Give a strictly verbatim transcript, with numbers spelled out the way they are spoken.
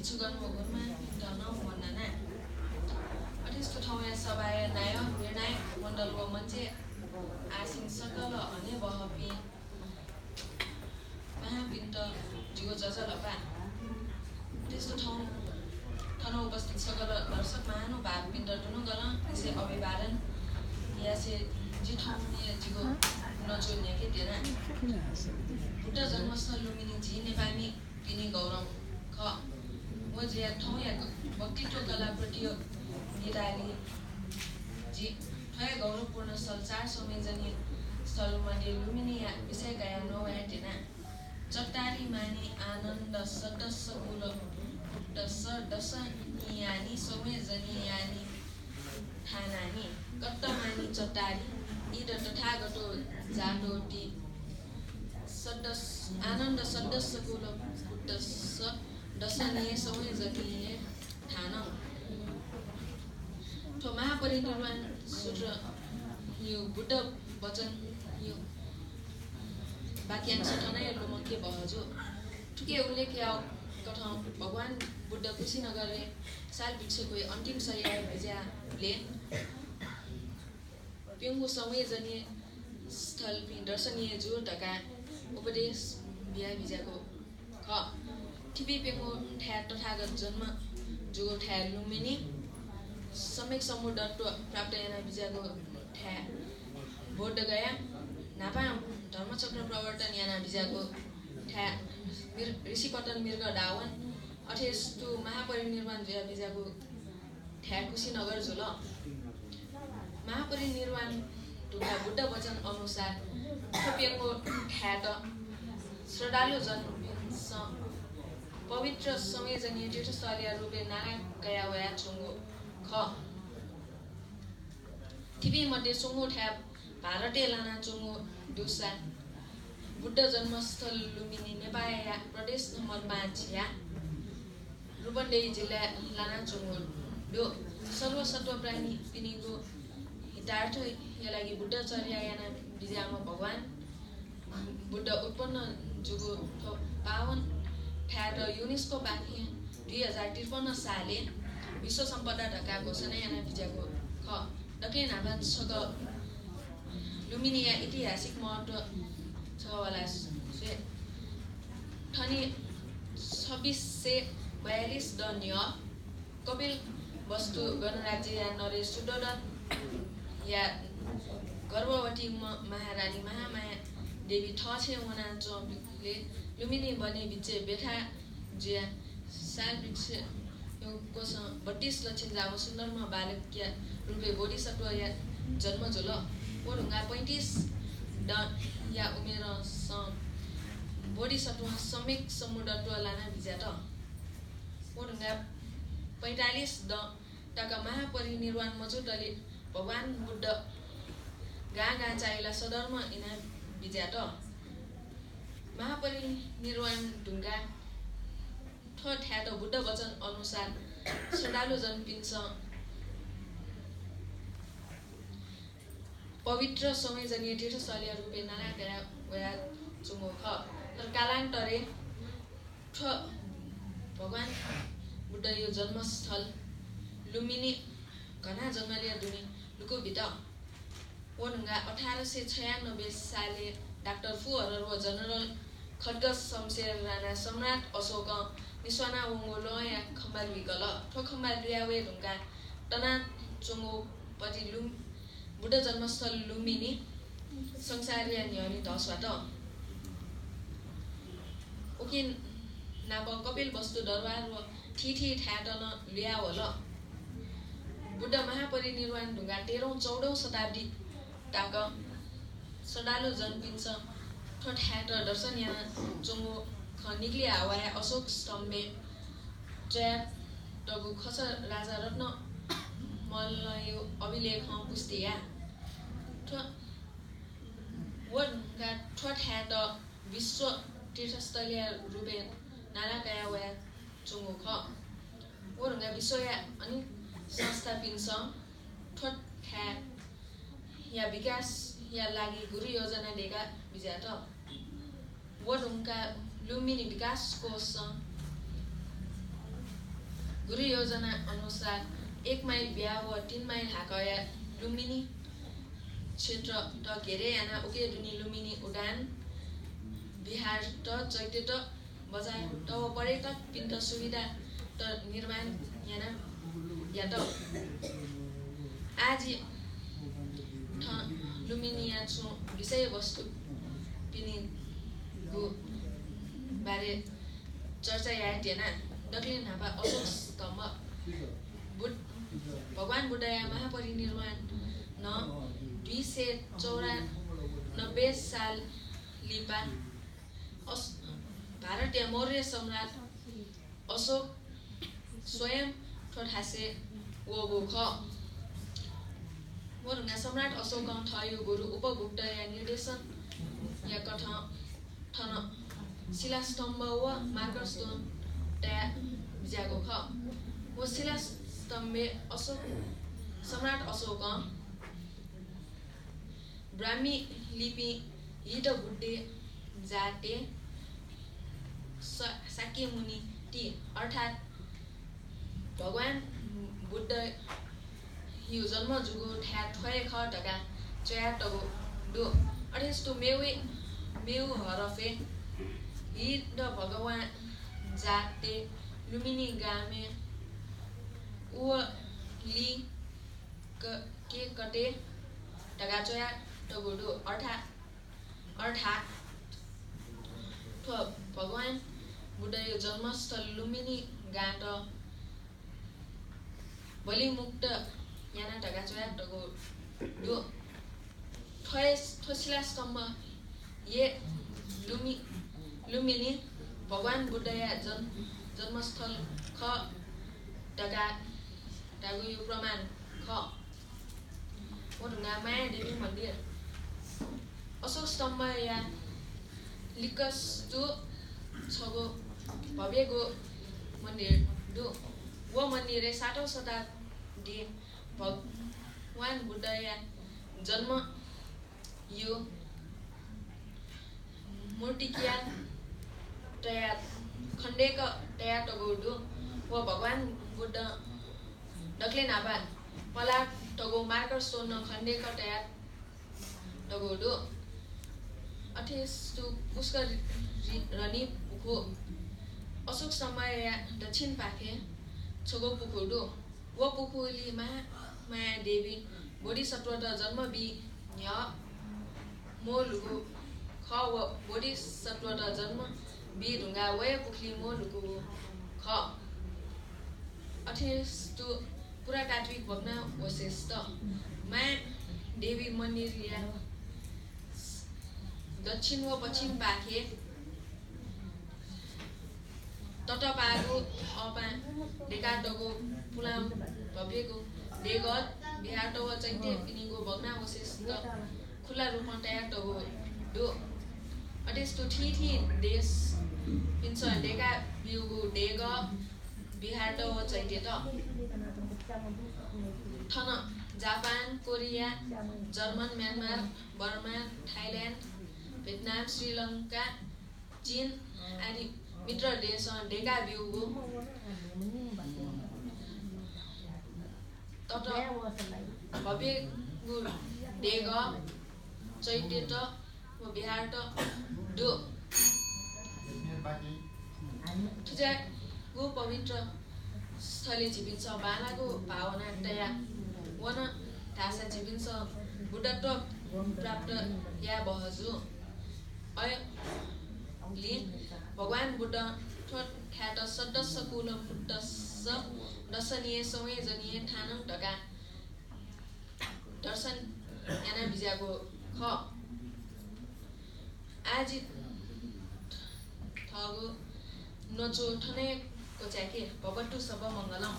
सुगन व गुरुमांपिन्त नं वन्दना। अथे थौंया सभाया नायः, निर्णायक मण्डल व मञ्चय् आसीन सकल हनेबहःपिं महापिन्त जिगु ज्वजलपा। अथे थौं थन उपस्थित सकल दर्शक महानुभावपिन्त दुनुगलंनिसें अभिवादन यासें जि थौंया जिगु न्वचु न्ह्याके त्यना। बुद्ध जन्मस्थल लुम्बिनी झी नेपाःमि पिनि गौरव खः। व जुयाः थौंया वक्तृत्व कला प्रतियोगिताय् जि थ्वया गौरवपूर्ण स्थल, चार संवेजनीय स्थल मध्ये लुम्बिनीया विषय कयाः नवाये त्यना। चत्तारि मानि आनन्द सद्दस्स कुल दस्स दस्सनीयानि संवेजनीयानि ठानानि। कत्तमानि चत्तारि इद तथागतो जातोति सद्दस आनन्द सद्दस्स कुल कुट्टस्स दस्सनीय संवेजनीय ठानं। थ्व महापरिनिर्वाण सूत्रया बुद्ध वचनया वाक्यांश थन हे लुमंके बहःजू। थुकी उल्लेख याःगु कथं भगवान बुद्ध कुशीनगरय् साल वृक्षय् अन्तिम शय्याय् बिज्याःबलय् प्यंगू संवेजनीय स्थलपिं दर्शनीय जू धकाः उपदेश बिया बिज्याःगु खः। थुपिं प्यंगू थाय् तथागत जन्म जूगु थाय् लुम्बिनी, सम्यक सम्बुद्धत्व प्राप्त याना बिज्याःगु थाय् बोधगया, न्हापां धर्मचक्र प्रवर्तन याना बिज्याःगु थाय् मिर-, ऋषिपतन मृगदावन, अथे तुं महापरिनिर्वाण जुया बिज्याःगु थाय् कुशीनगर जुल। महापरिनिर्वाण धुंकाः बुद्ध वचन अनुसार थ्व प्यंगू थाय्‌त श्रद्धालु जनपिन्सं पवित्र संवेजनीय तीर्थस्थलया रूपय् नाला कया वयाच्वंगु खः। थुपिं मध्ये स्वंगू थाय् भारतय् लानाच्वंगु दुसा बुद्ध जन्मस्थल लुम्बिनी नेपाःया प्रदेश नम्बर पाँचया रूपन्देही जिल्लाय् लानाच्वंगु दु। सर्वसत्त्व प्राणीपिनिगु हितार्थया लागि बुद्धचर्या याना बिज्याःम्ह भगवान बुद्ध उत्पन्न जूगु थ्व पावन थाय्‌त युनेस्कोपाखें दुई हजार त्रिपन्न सालय् विश्व सम्पदा धकाः घोषणा याना बिज्याःगु खः। दकलय् न्हापां छकः लुम्बिनीया ऐतिहासिक महत्त्व छकः वला स्वये। थन छब्बिस सय बयालिस द न्ह्यः कपिलवस्तु गणराज्यया नरेश शुद्धोदनया गर्भवती म-, महारानी महामाया देवी थःछेँ वनाच्वंबलय् लुम्बिनी वनय् बिचय् बेथा जुयाः साल वृक्षया कोसं बत्तीस लक्षण जाःम्ह सुन्दरम्ह बालकया रूपय् बोधिसत्वया जन्म जुल। व धुंकाः पैंतिस दँया उमेरंसं बोधिसत्वं सम्यक सम्बुद्धत्व लाना बिज्यात। व धुंकाः पैंतालिस दँ तक महापरिनिर्वाण मजूतले भगवान बुद्ध गां गां चाःहिलाः सद्धर्म इना बिज्यात। महापरिनिर्वाण धुंकाः थ्व थाय्‌त बुद्ध वचन अनुसार श्रद्धालु जनपिन्सं पवित्र संवेजनीय तीर्थस्थलया रूपय् नाला कया वयाच्वंगु खः। तर कालान्तरय् थ्व भगवान बुद्धया जन्मस्थल लुम्बिनी घना जंगलया दुने लुकुबित। व धुंकाः अठार सय छयानब्बे सालय् डाक्टर फुहरर व जनरल खड्ग शमशेर राणा सम्राट अशोकं निस्वाना वंगु लँया खम्बा लुइकल। थ्व खम्बा लुया वये धुंकाः तनाच्वंगु पति लुम-, बुद्ध जन्मस्थल लुम्बिनी संसारया न्ह्यःने धस्वात। उकिं नाप कपिलवस्तु दरबार व थीथी थाय्‌त नं लुया वल। बुद्ध महापरिनिर्वाण धुंकाः तेह्रौँ चौधौँ शताब्दी तक श्रद्धालु जनपिन्सं थ्व थाय्‌त दर्शन यानाच्वंगु खँ निकली हावाया अशोक स्तम्भय् च्वयातःगु खस राजा रत्नमल्लया अभिलेखं पुष्टि याः। थ्व, व धुंकाः थ्व थाय्‌त विश्व तीर्थस्थलया रूपय् नाला कया वयाच्वंगु खः। व धुंकाः विश्वया अनेक संस्थापिन्सं थ्व थाय्‌या विकासया लागि गुरु योजना दय्‌का बिज्यात। व धुंकाः लुम्बिनी विकास कोषं गुरु योजना अनुसार एक माइल ब्याहा व तीन माइल हाकःया लुम्बिनी क्षेत्रत घेरे यानाः उके दुने लुम्बिनी उद्यान, विहारत, चैत्यत, बजारत व पर्यटकपिन्त सुविधात निर्माण याना, यात। आः जि थन लुम्बिनीया छुं विषयवस्तुपिनिगु बारे चर्चा याये त्यना। दकले न्हापा अशोक स्तम्भ। बुद्ध, भगवान बुद्धया महापरिनिर्वाणं दुई सय चौरानब्बे साल लिपा अस-, भारतया मौर्य सम्राट अशोक स्वयं थ्व थासय् वःगु खः। व धुंकाः सम्राट अशोकं थःगु गुरु उपगुप्तया निर्देशनया कथं थन शिलास्तम्भ व marker stone तया बिज्याःगु खः। व शिलास्तम्भय् अशोक, सम्राट अशोकं ब्राह्मी लिपिं हित बुद्धे जाते स-, शाक्यमुनि ति, अर्थात् भगवान बुद्धया जन्म जूगु थाय् थ्व हे खः धकाः च्वयातःगु दु। अथेस्तु मेवु, मेवु हरफय् हित भगवान जाते लुम्बिनी गामय् उवलि क-, के कटे धकाः च्वयातःगु दु। अर्थात्, अर्थात् थ्व भगवान बुद्धया जन्मस्थल लुम्बिनी गांत बलिमुक्त याना धकाः च्वयातःगु दु। थ्व हे, थ्व शिलास्तम्भ हे लुम्बि-, लुम्बिनी भगवान बुद्धया जन-, जन्मस्थल खः धकाः धाःगुया प्रमाण खः। व धुंकाः माया देवी मन्दिर। अशोक स्तम्भया लिक्कस्तु छगू भव्यगु मन्दिर दु। व मन्दिरय् सातौं शताब्दी भगवान बुद्धया जन्मया मूर्तिकिया तया, खंडेक तयातःगु दु। व भगवान बुद्ध दकले न्हापा पलातःगु marker stone नं खंडेक तयातःगु दु। अथेस्तु पुष्करिणी पुखू। अशोक स्तम्भया दक्षिणपाखे छगू पुखू दु। व पुखुली महामाया देवी बोधिसत्वत जन्म बी न्ह्यः म्वःल्हुगु खः। व बोधिसत्वत जन्म बी धुंकाः वया पुखुली म्वःल्हुगु खः। अथेस्तु पुरातात्विक भग्नावशेषत। माया देवी मन्दिरया दक्षिण व पश्चिमपाखे ततःपाःगु अःपां दय्कातःगु पुलांगु भव्यगु देगः, विहारत व चैत्यपिनिगु भग्नावशेषत खुला रूपं तयातःगु दु। अथेस्तु थीथी देशपिन्सं दय्का ब्यूगु देगः, विहारत व चैत्यत। थन Japan, Korea, German, Myanmar, Burma, Thailand, Vietnam, Sri Lanka, चीन आदि मित्र देशं दय्का ब्यूगु ततः भव्यगु देगः, चैत्यत व विहारत दु। थुज्याःगु पवित्र स्थलय् झीपिन्सं बांलाःगु भावना तया वन धाःसा झीपिन्सं बुद्धत्व प्राप्त याये बहःजू। अय्‌लि भगवान बुद्धं थ्व थाय्‌त सद्दस्स कुलमुत्तस्स दर्शनीय संवेजनीय थानं धकाः दर्शन याना बिज्याःगु खः। आः जि थःगु न्वचु थन हे क्वचायेके। भवतु सब्ब मंगलं।